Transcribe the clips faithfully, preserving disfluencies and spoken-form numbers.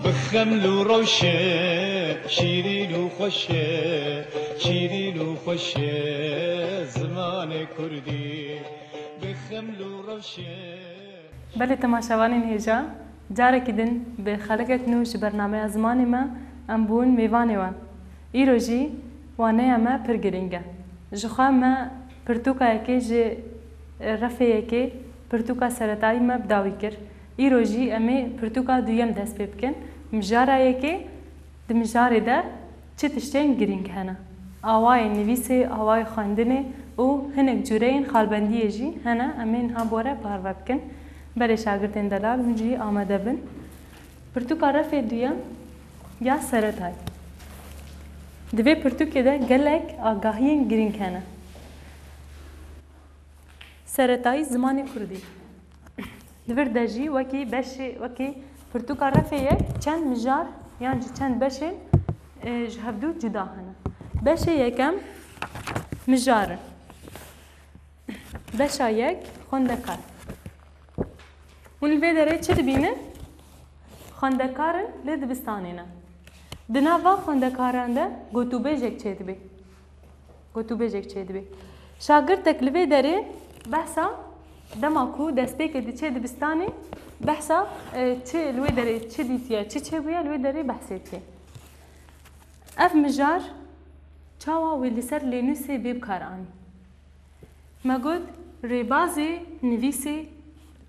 Bi xeml û rewşe, şîrîn û xweş e, şîrîn û xweş e zimanê kurdî. Bi xeml û rewşe. Belê temaşevanên hêja, carekî din bi xelekek nû ji bernameya zimanê me em bûn mêvanê we. Îro jî waneya me pir girîng e. Ji xwe me pirtûka yekê ji refê yekê pirtûka seretayî me bi dawî kir. Îro jî em ê pirtûka duyem dest pê bikin. Mijara yekê, di mijarê de çi tiştên girîng hene? Awayên nivîsê, awayê xwendinê û hinek cureyên xalbendiyê jî hene. Em ê niha bi we re parve bikin. Belê şagirtên delal, hûn jî amade bin. Pirtûka refê duyem ya seretayî. Di vê pirtûkê de gelek agahiyên girîng hene. Seretayî zimanê kurdî. Di vir de jî wekî beşê, wekî pirtûka refê yek çend mijar yan jî çend beşên, e, ji hevdû cuda hene. Beşê yekem mijar in. Beşa yek xwendekar. Hûn li vê derê çi dibînin? Xwendekar in, lê dibistanê ne. Di nav van xwendekaran de gotûbêjek çêdibe. Gotûbêjek çêdibe. Şagirtek li vê derê behsa dema ku destpêkê diçe dibistanê, behsa, e, çi li wê derê çi dîtiye, çi çêbûye, li wê derê behsê dike. Ev mijar çawa wê li ser lênûsê bê bi kar anî? Me got, rêbazê nivîsê,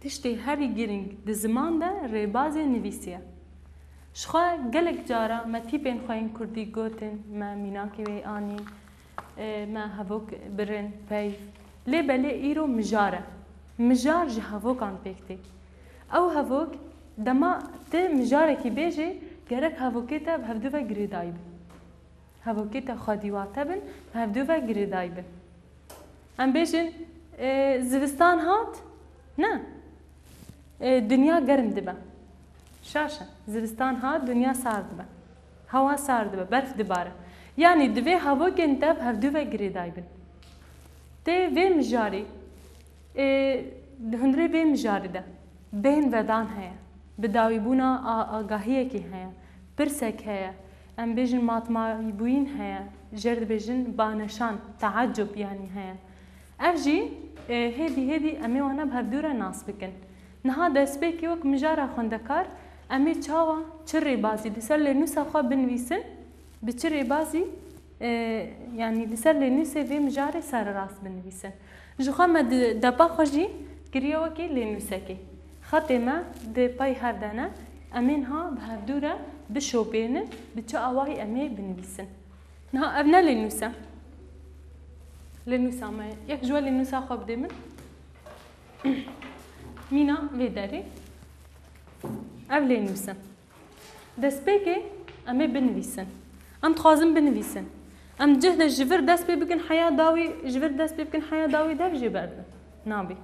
tiştê herî girîng di ziman de rêbazê nivîsê ye. Ji xwe gelek cara me tîpên xwe yên kurdî gotin, me mînakê wê anîn, e, me hevok birin, peyv. Lê belê îro mijar e. Mijar ji hevokan pêk tê. Ew hevok, dema ti mijarekî bêjî, gerek hevokê te bi hevdu ve girêdayî bin. Hevokê te xwedî wate bin, bi hevdu ve girêdayî bin. Em bêjin, e, zivistan hat? Ne. E, dinya germ dibe. Şaş e. Zivistan hat, dinya sar dibe. Hewa sar dibe, berf dibare. Yanî divê hevokên te bi hevdu ve girêdayî bin. Tê vê mijarî, ê, di hundirê vê mijarî de bêhnvedan heye, bidawîbûna a-, agahiyekê heye, pirsek heye, em bêjin matmayîbûyîn heye, jêr dibêjin baneşan, teacub yanî heye. Ev jî, ê, hêdî hêdî em ê wana bi hevdû re nas bikin. Niha destpêkê wek mijara xwendekar, em ê çawa, çi rêbazî li ser lênûsa xwe binivîsin, bi çi rêbazî, e, yanî li ser lênûsê vê mijarê sererast binivîsin. Ji xwe me di depa xwe jî kiriye wekî lênûsekê. Xetê me di pey hev de ne, em ê niha bi hevdû re bişopênin, bi çi awayî em ê binivîsin. Niha ev ne lênûs e. Lênûsa me ye. Yek ji we lênûsa xwe bidê min. Mîna vê derê. Ev lênûs e. Destpêkê em ê binivîsin. Em dixwazin binivîsin. Em cih de ji vir dest pê bikin heya dawî, ji vir dest pê bikin heya dawî dev jê berdin. Nabî.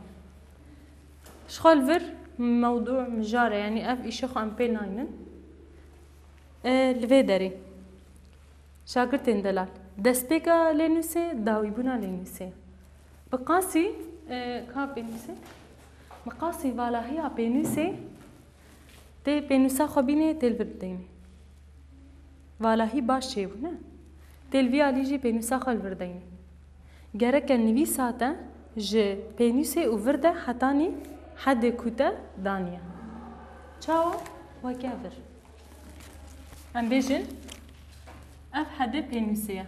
Ji xwe li vir mewdû mijare, yanî ev îşê xwe em pê naynin. E, li vê derê. Şagirtên delal. Destpêka lênûsê, dawîbûna lênûsê. Bi qasî, e, ka pênûsê? Bi qasî valahiya pênûsê, tê pênûsa xwe bînê, tê li vir bideyînê. Valahî baş çêbû, ne? Tê li vî alî jî pênûsa xwe li vir deyînê. Gereke nivîsa te ji pênûsê û vir de hetanî hedê ku te daniye. Çawa? Weke vir. Em bêjin, ev hedê pênûsê ye.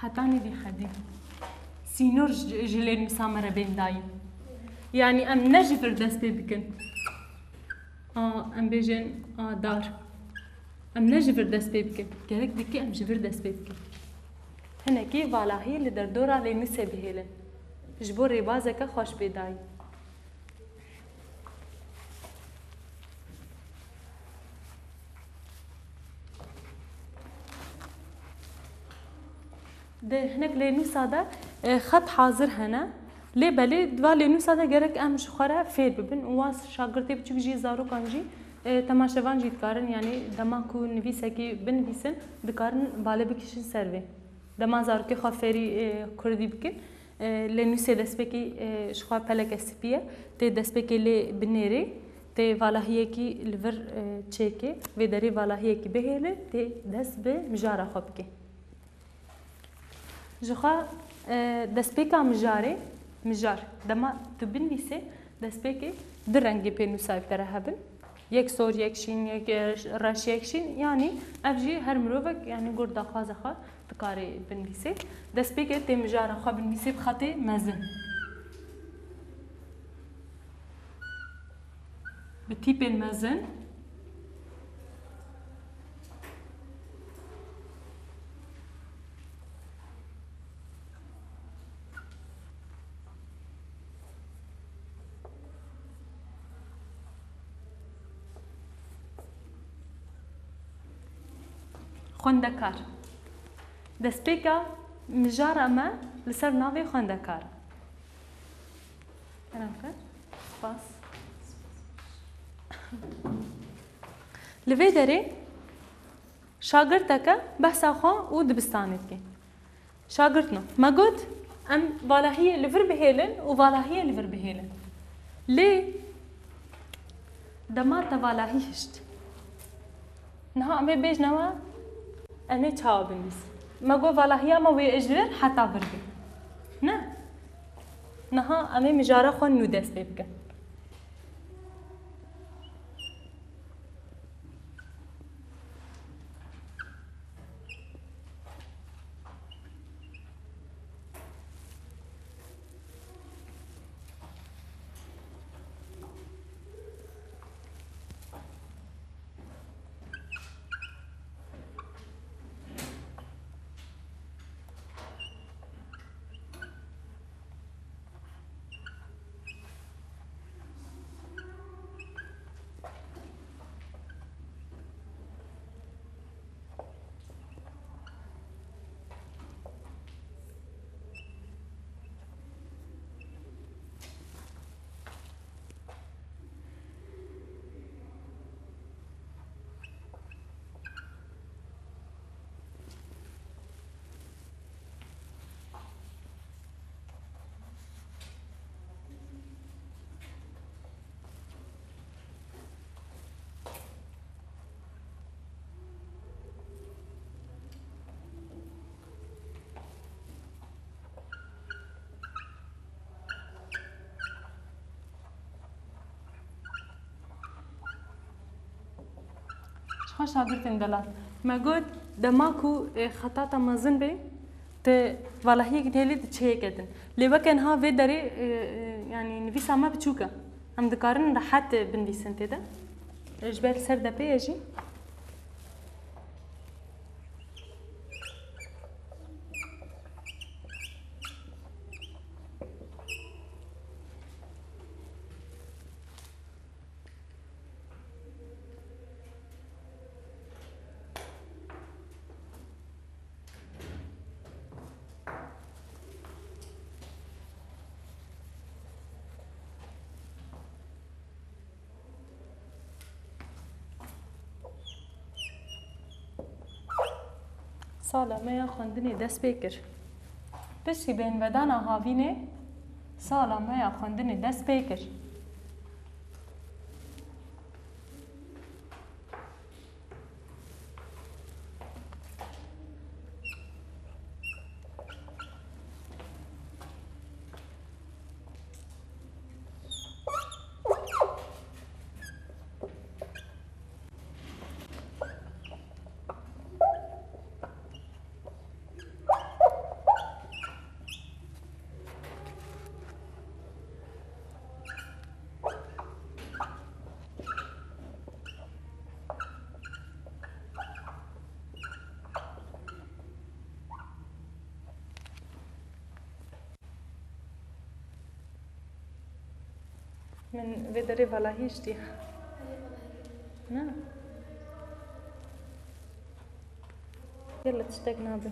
Hetanî vî hedî. Sînor ji, ji lênûsa me re bên dayîn. Yanî em ne ji vir dest pê bikin. A, em bêjin, a, dar. Em ne ji vir dest pê bikin. Gerek dike em ji vir dest pê bikin. Hinekî valahî li derdora lênûsê bihêlin. Ji bo rêbazeke xweş bê dayîn. Di hinek lênûsa de, e, xet hazir hene. Lê belê di va lênûsa de gerek em ji xwe re fêr bibin û wa şagirtê biçûk jî, zarokan jî, e, temaşevan jî dikarin, yanî dema ku nivîsekî binivîsin, dikarin bale bikişin ser vê. Dema zarokê xwe fêrî, e, kurdî bikin, e, lênûsê destpêkî, e, ji xwe peleke spî ye, tê destpêkê lê binêrê, Tê valahiyekî li vir, e, çêkê, vê derê valahiyekî bihêle, tê dest bi mijara xwe bike. Ji xwe, e, destpêka mijarê, mijar, dema tu binivîsê, destpêkê du rengê pênûsayî bi te re hebin. Yek sor, yek şîn, yek, e, reş, yek şîn, yanî ev jî her mirovek, yanî gor daxwaza xwe dikarê binivîsê. Destpêkê tê mijara xwe binivîsê bi xetê mezin. Bi tîpên mezin. Xwendekar. Destpêka mijara me li ser navê xwendekar e. Kerem ke. Spas. Li vê derê şagirteke behsa xwe û dibistanê dike. Şagirtno, me got, em valahiyê li vir bihêlin û valahiyê li vir bihêlin. Lê dema te valahî hişt. Niha em ê bêjine we, em ê çawa binivîsin? Me got valahiya me wê ji vir heta vir be. Ne? Niha em ê mijara xwe nû dest pê bikin. Ji xwe şagirtên delal. Me got, dema ku, e, xeta te mezin be, tu valahiyek dihêlî, tu çêyeke din. Lê weke niha vê derê, e, e, yanî nivîsa me biçûk e. Em dikarin rehet binivîsin tê de. E, ji ber ser depê ye jî. Sala me ya xwendinê dest pê kir. Piştî bêhnvedana havînê, sala me ya xwendinê dest pê kir. Min vê derê valahî hiştî. Na. Yalla tiştek nabe.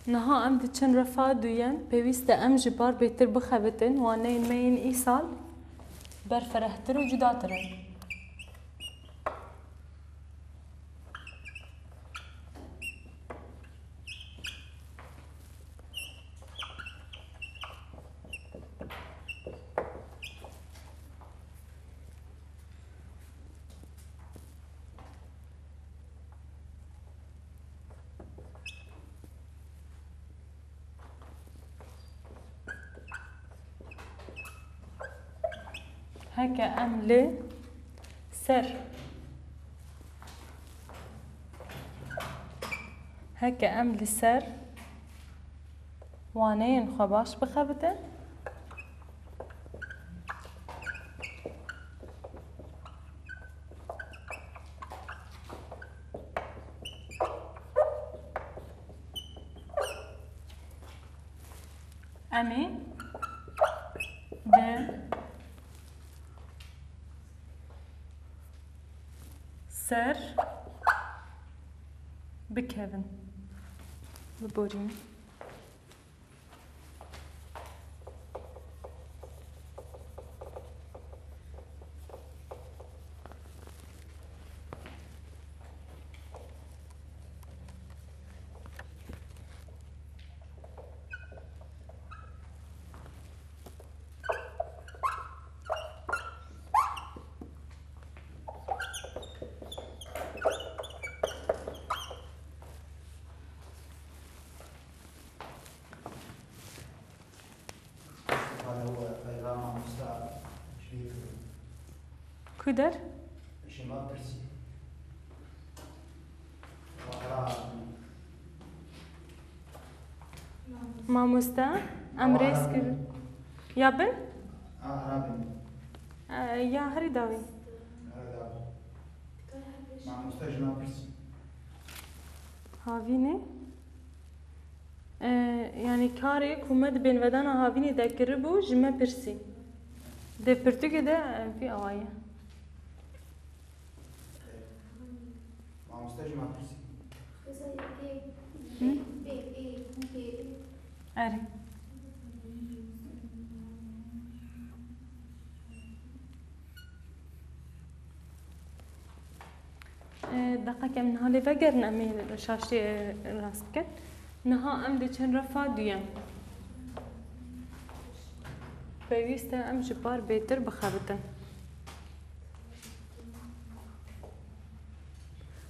Niha em diçin refa duyem, pêwîst e em ji bar bêtir bixebitin, waneyên me yên îsal berferehtir û cudatir in. Heke em li ser, heke em li ser waneyên xwe baş bixebitin, em ê bi ser bikevin. Biborînin. Ku der? Mamoste, em rêz kirin. Ya bin? E, ya herî dawî. Havînê? E, yanî karê ku me di bêhnvedana havînê de kiribû, ji me pirsî. Di pirtûkê de, e, vî awa ye. Mamoste ji me pirsî. Hı? Erê. E, deqek em niha lê vegerin, em ê şaştê, e, rast bikin. Niha em diçin refa duyem. Pêwîst e em ji bar bêtir bixebitin.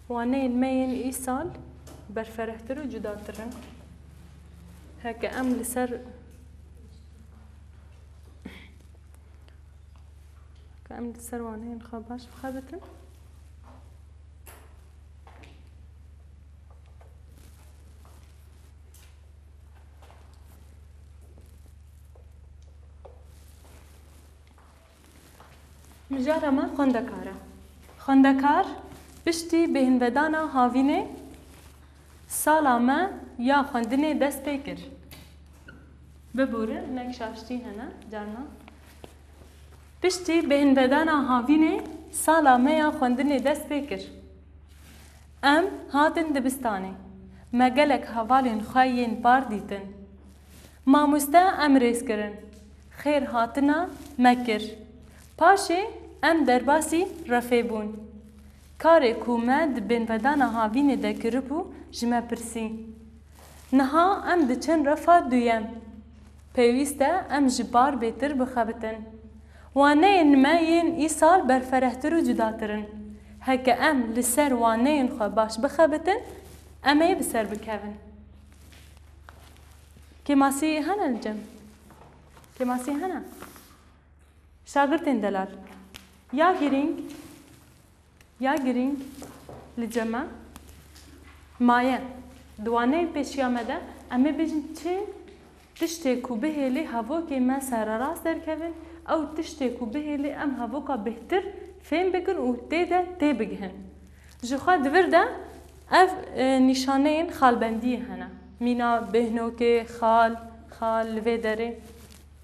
Waneyên me yên îsal berferehtir û cudatir in. Heke em li ser Ka em li ser waneyên xwe baş bixebitin. Mijara me xwendekar e. Xwendekar piştî bêhnvedana havînê sala me ya xwendinê dest pê kir. Biborin, nek şaştî hene, carna. Piştî bêhnvedana havînê sala me ya xwendinê dest pê kir. Em hatin dibistanê. Me gelek hevalên xwe yên par dîtin. Mamoste em rêz kirin. Xêr hatina me kir. Paşê em derbasî refê bûn. Karê ku me di bêhnvedana havînê de kiribû, ji me pirsî. Niha em diçin refa duyem. Pêwîst e em ji bar bêtir bixebitin. Waneyên me yên îsal berferehtir û cudatir in. Heke em li ser waneyên xwe baş bixebitin, em ê bi ser bikevin. Kêmasî hene li cem? Kêmasî hene? Şagirtên delal. Ya girîng, ya girîng li cem me maye. Di waneyên pêşiya me de em ê bêjin çi tiştê ku bihêlî hevokê me sererast derkevin, ew tiştê ku bihêlî em hevoka bêhtir fêm bikin û tê de tê bigihin. Ji xwe di vir de ev, e, nîşaneyên xalbendiyê hene. Mîna bêhnokê, xal, xal li vê derê.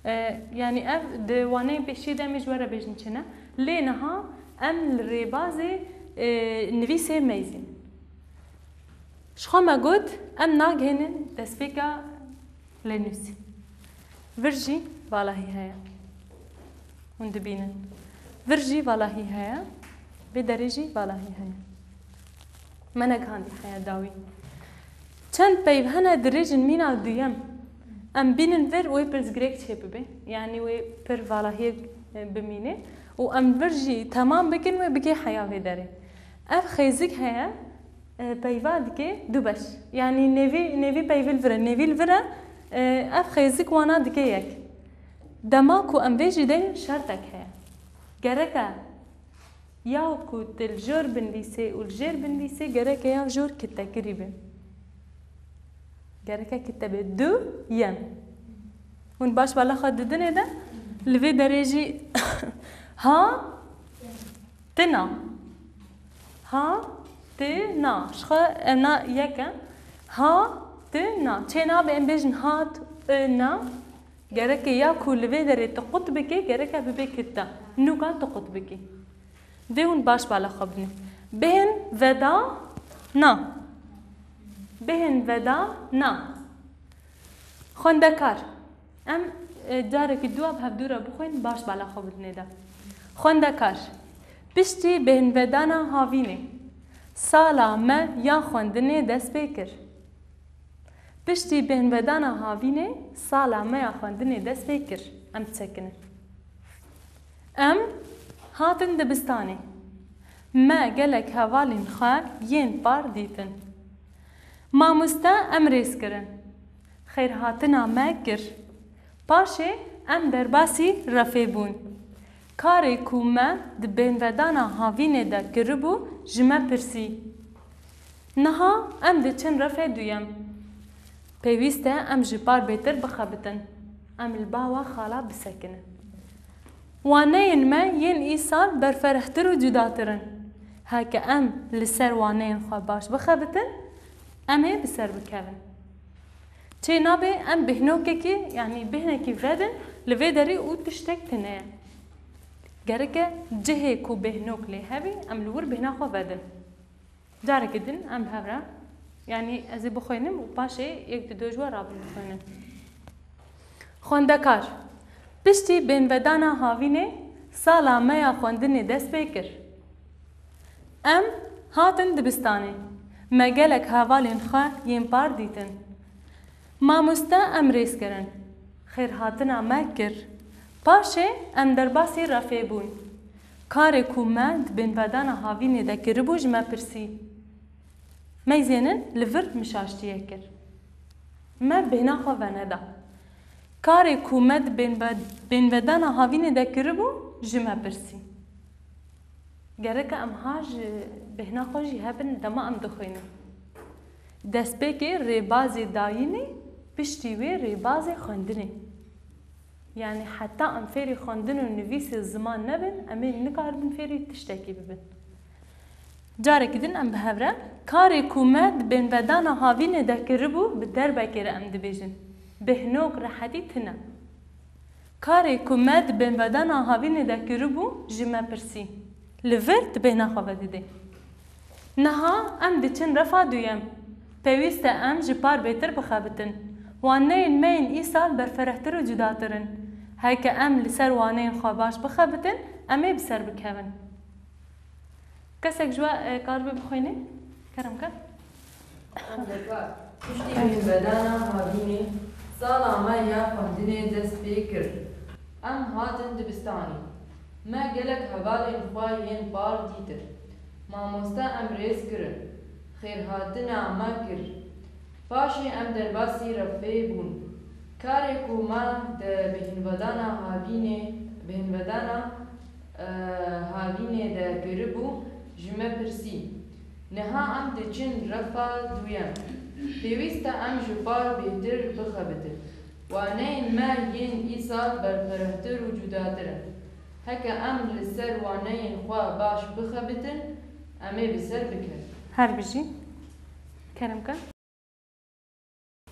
E, yanî ev di waneyên pêşî de em ê ji we re bêjin çi ne. Lê niha em li rêbazê, e, nivîsê meyzîn. Ji xwe me got, em nagihênin destpêka lênûsî. Vir jî valahî heye. Hûn dibînin. Vir jî valahî heye. Vê derê jî valahî heye. Me negihandî heya dawî. Çend peyv hene dirêjin mîna duyem. Em bînin vir wê pirsgirêk çêbibe. Yanî wê pir valahiyek, e, bimîne. Û em vir jî temam bikin wê bigê heya vê derê. Ev xêzik heye. E, peyva dike du beş. Yanî nêvî, nêvî peyvî li vir e. Nêvî li vir e, e, ev xêzik wana dike yek. Dema ku em vê jî deynin şertek heye. Gereke ya ku tu li jor binivîsê û li jêr binivîsê gereke ya jor kitekirî be. Gereke kite be. Du yem. Hûn baş bala xwe didinê de? Li vê derê jî ha, tina. Ha, tina. Ji xwe ena yek e. Ha, tina. Çê nabe em bêjin hat, ina. Gereke ya ku li vê derê tu qut bikî, gereke bibe kita. Nûka tu qut bikî. Vê hûn baş bala xwe bidin. Bêhn veda na. Bêhn veda na. Xwendekar. Em, e, carekî dua bi hevdû re bixwînin, baş bala xwe bidinê de. Xwendekar. Piştî bêhnvedana havînê, sala me ya xwendinê dest pê kir. Piştî bêhnvedana havînê, sala me ya xwendinê dest pê kir. Em disekinin. Em hatin dibistanê. Me gelek hevalên xwe yên par dîtin. Mamoste em rêz kirin. Xêrhatina me kir. Paşê em derbasî refê bûn. Karê ku me di bêhnvedana havînê de kiribû, ji me pirsî. Niha em diçin refê duyem. Pêwîst e em ji par bêtir bixebitin. Em li ba we xala bisekinin. Waneyên me yên îsal berferehtir û cudatir in. Heke em li ser waneyên xwe baş bixebitin, em ê bi ser bikevin. Çê nabe em bêhnokekî, yanî bêhnekî vedin li vê derê û tiştek tune ye. Gereke cihê ku bêhnok lê hebî, em li wir bêhna xwe vedin. Carekî din em bi hev re, yanî ez ê bixwînim û paşê yek di do ji we rabin bixwînin. Xwendekar. Piştî bêhnvedana havînê, sala me ya xwendinê dest pê kir. Em hatin dibistanê. Me gelek hevalên xwe yên par dîtin. Mamoste em rêz kirin. Xêrhatina me kir. Paşê em derbasî refê bûn. Karê ku me di bêhnvedana havînê de kiribû ji me pirsî. Meyzênin li vir mişaştiyek kir. Me bêhna xwe veneda. Karê ku me di bêhnve-, bêhnvedana havînê de kiribû, ji me pirsî. Gereke em ha ji bêhna xwe jî hebin dema em dixwînin. Destpêkê rêbazê dayînê, piştî wê rêbazê xwendinê. Yanî heta em fêrî xwendin û nivîsê ziman nebin, em ê nikaribin fêrî tiştekî bibin. Carekî din em bi hev re, karê ku me di bêhnvedana havînê de kiribû, bi derbekê re em dibêjin. Bêhnok rehetî tune. Karê ku me di bêhnvedana havînê de kiribû, ji me pirsî. Li vir tu bêhna xwe vedidê. Niha em diçin refa duyem. Pêwîst e em ji par bêtir bixebitin. Waneyên me yên îsal berferehtir û cudatir in. Heke em li ser waneyên xwe baş bixebitin, em ê bi ser bikevin. Kesek ji we, e, karibe bixwîne? Kerem ke. Xwendekar, piştî bêhnvedana havînê, sala me ya xwendinê dest pê kir. Em hatin dibistanê. Me gelek hevalên xwe yên par dîtin. Mamoste em rêz kirin. Xêrhatina me kir. Paşê em derbasî refê bûn. Karê ku me di bêhnvedana havînê, bêhnvedana, e, havînê de kiribû, ji me pirsî. Niha em diçin refa duyem. Pêwîst e em ji par bêtir bixebitin. Waneyên me yên îsal berferehtir û cudatir in. Heke em li ser waneyên xwe baş bixebitin, em ê bi ser bikevin. Her bijî. Kerem ke.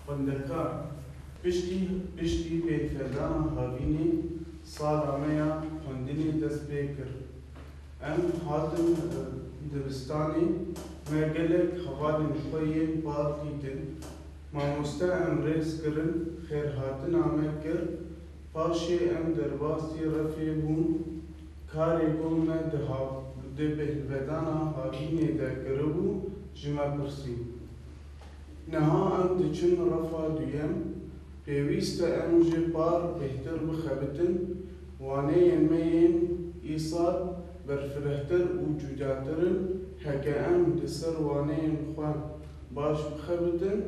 Xwendekar, piştî, piştî bêhnvedana havînê, sala me ya xwendinê dest pê kir. Em hatin, e, Dibistanê me gelek hevalên xwe yên par dîtin. Mamoste em rêz kirin, xêrhatina me kir. Paşê em derbasî refê bûn. Karê ku me di hav-, di bêhnvedana havînê de kiribû, ji me pirsî. Niha em diçin refa duyem. Pêwîst e em ji par bêhtir bixebitin. Waneyên me yên îsal berfirehtir û cudatir in. Heke em li ser waneyên xwe baş bixebitin,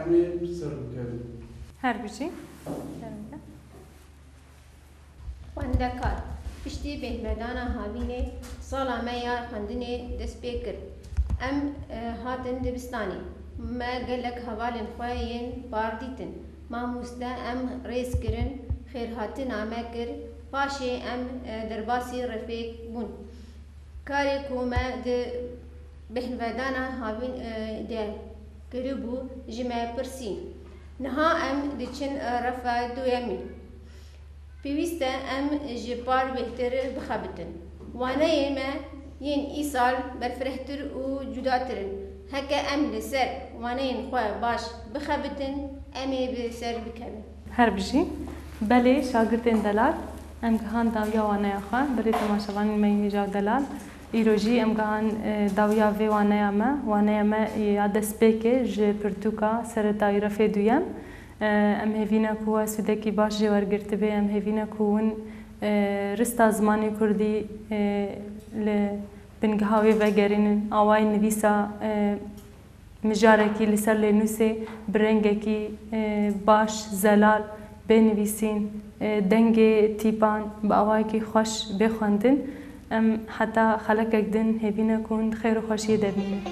em ê bi ser bikevin. Her bijî. Xwendekar, piştî bêhnvedana havînê, sala me ya xwendinê dest pê kir. Em, e, hatin dibistanê. Me gelek hevalên xwe yên par dîtin. Mamoste em rêz kirin, xêrhatina me kir. Paşê em, e, derbasî refê bûn. Karê ku me di bêhnvedana havîn, e, de kiribû, ji me pirsî. Niha em diçin, e, refa duyemî. Pêwîst e em ji par bêhtir bixebitin. Waneyê me yên îsal berfirehtir û cudatir in. Heke em li ser waneyên xwe baş bixebitin, em ê bi ser bikevin. Her bijî. Belê, şagirtên delal, em gihan dawiya waneya xwe. Belê, temaşevanên me yên hêja û delal. Îro jî em gihan, e, dawiya vê waneya me. Waneya me ya destpêkê ji pirtûka Seretayî refê duyem. E, em hêvî ne ku we sûdekî baş jê wergirtibê, em hêvî ne ku hûn, e, rista zimanê kurdî, e, li bingeha wê vegerînin, awayê nivîsa, e, mijarekî li ser lênûsê bi rengekî, e, baş, zelal bê nivîsîn, e, dengê tîpan bi awayekî xweş bê xwendin. Em heta xelekek din hêvî ne ku hûn di xêr û xweşiyê de bînin.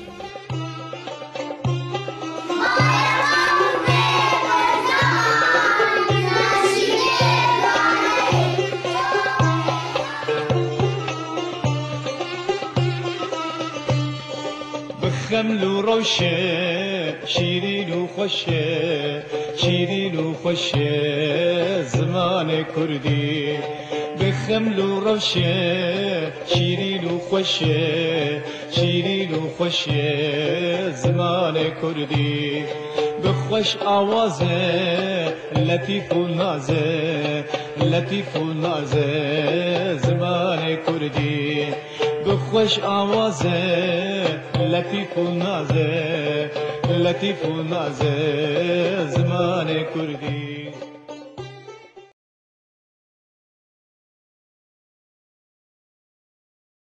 Bi xeml û rewşe, şîrîn û xweş e, şîrîn û xweş e zimanê kurdî. Bi xeml û rewşe, şîrîn û xweş e, şîrîn û xweş e zimanê kurdî. Bi xweş awaz e, letîf û naz e, letîf û naz e zimanê kurdî. Bi xweş awaz e, letîf û naz e, letîf û naz e zimanê kurdî.